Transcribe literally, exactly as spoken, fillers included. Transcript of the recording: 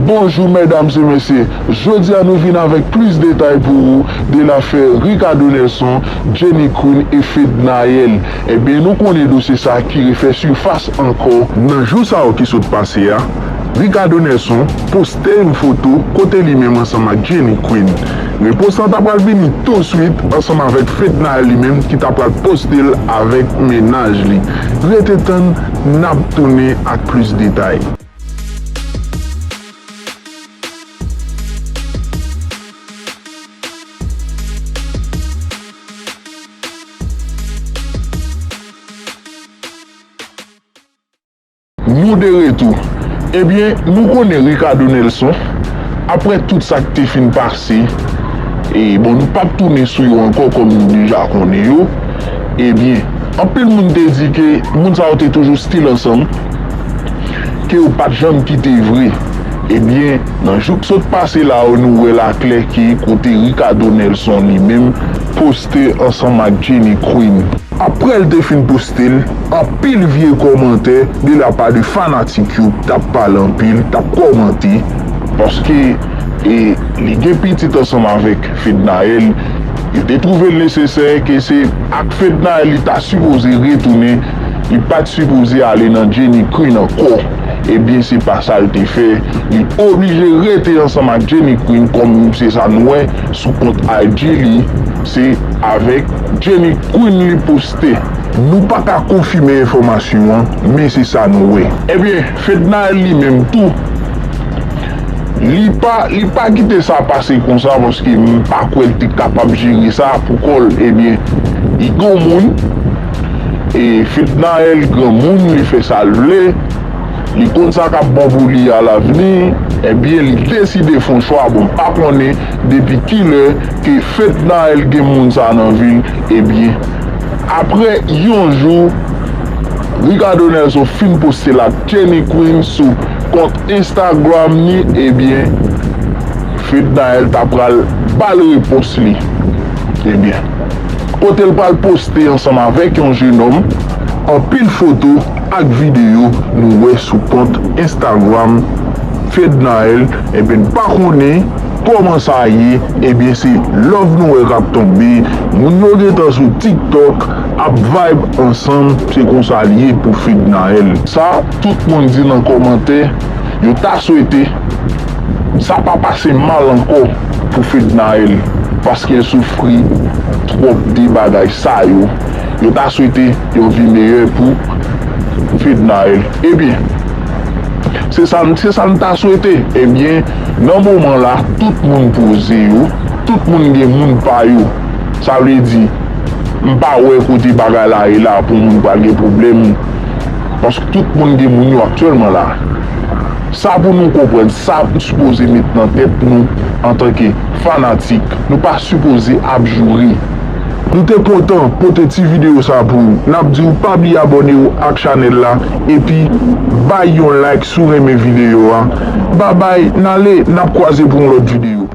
Bonjou medam e mesye, jodi a nou vin avèk plis detay pou ou de lafè Ricardo Nelson, Jenny Queen e Fednaelle. Ebyen nou konnen dosye sa ki refè sifas ankò. Nan jou sa yo ki sot pase a, Ricardo Nelson poste yon foto kote li menm ansanm ak Jenny Queen. Repons lan ta pral vini touswit ansanm avèk Fednaelle li menm ki ta pral poste l avèk mennaj li. Rete tann, n ap tounen ak plis detay. Nou de retou. Ebyen, nou konnen Ricardo Nelson, apre tout sa k te fin pase, e bon, nou p ap tounen sou yo ankò kòm nou deja konnen yo. Ebyen, anpil moun te di ke moun sa yo te toujou still ansanm, ke yo pa t janm kite vre. Ebyen, nan jou k sot pase la yo, nou wè l aklè ke kote Ricardo Nelson li menm poste ansanm ak Jenny Queen. Apre l te fin poste l, anpil vye kòmantè de lapa de fanatik yo t ap pale anpil, t ap kòmante, paske e, li gen pitit ansanm avèk Fednaelle. Yo te twouve l nesesè ke se ak Fednaelle li ta sipoze retounen, li pa t sipoze ale nan Jenny Queen ankò. Ebyen, se pa sa l te fè. Li oblije rete ansanm ak Jenny Queen, kòm se sa n wè sou kont I G li, se avèk Jenny Queen li poste. Nou pa ka konfime enfòmasyon an, men se sa nou wè. Ebyen, Fednaelle li menm tou, li pa, li pa kite sa pase konsa, paske m pa kwè l te kapab jere sa pou kò l. Ebyen, li granmoun, e Fednaelle granmoun, li fè sa l vle, li konn sa k ap bon pou li alavni. Ebyen, li deside fè yon chwa. Bon, m pa konnen depi kilè ke Fednaelle gen moun sa nan vi l. Ebyen, apre yon jou, Ricardo Nelson fin poste l ak Jenny Queen sou kont Instagram ni, ebyen, Fednaelle ta pral ba l repons li. Ebyen, kote l pral poste ansanm avèk yon jenòm, anpil foto ak videyo nou wè sou kont Instagram Fednaelle, ebyen, n pa konnen kòman sa ye, ebyen, se love nou wè k ap tonbe, moun yo gentan sou TikTok ap vibe ansanm, se konsa l ye pou Fednaelle. Sa, tout moun di nan kòmantè, yo ta swete sa pa pase mal ankò pou Fednaelle, paske l soufri twòp de bagay sa yo. Yo ta swete yon vi meyè pou Fednaelle. Ebyen, se sa, se sa n ta swete. Ebyen, nan moman la, tout moun poze yo, tout moun gen moun pa yo. Sa vle di, m pa wè kote bagay la ye la pou moun pral gen pwoblèm, paske tout moun gen moun yo aktyèlman la. Sa pou nou konprann, sa nou sipoze met nan tèt nou antanke fanatik, nou pa sipoze ap joure. Nou te kontan pote ti videyo sa pou ou. N ap di w pa bliye abòne w ak chanèl la, epi bay yon like si w renmen videyo a. Babay, n ale, n ap kwaze pou yon lòt videyo.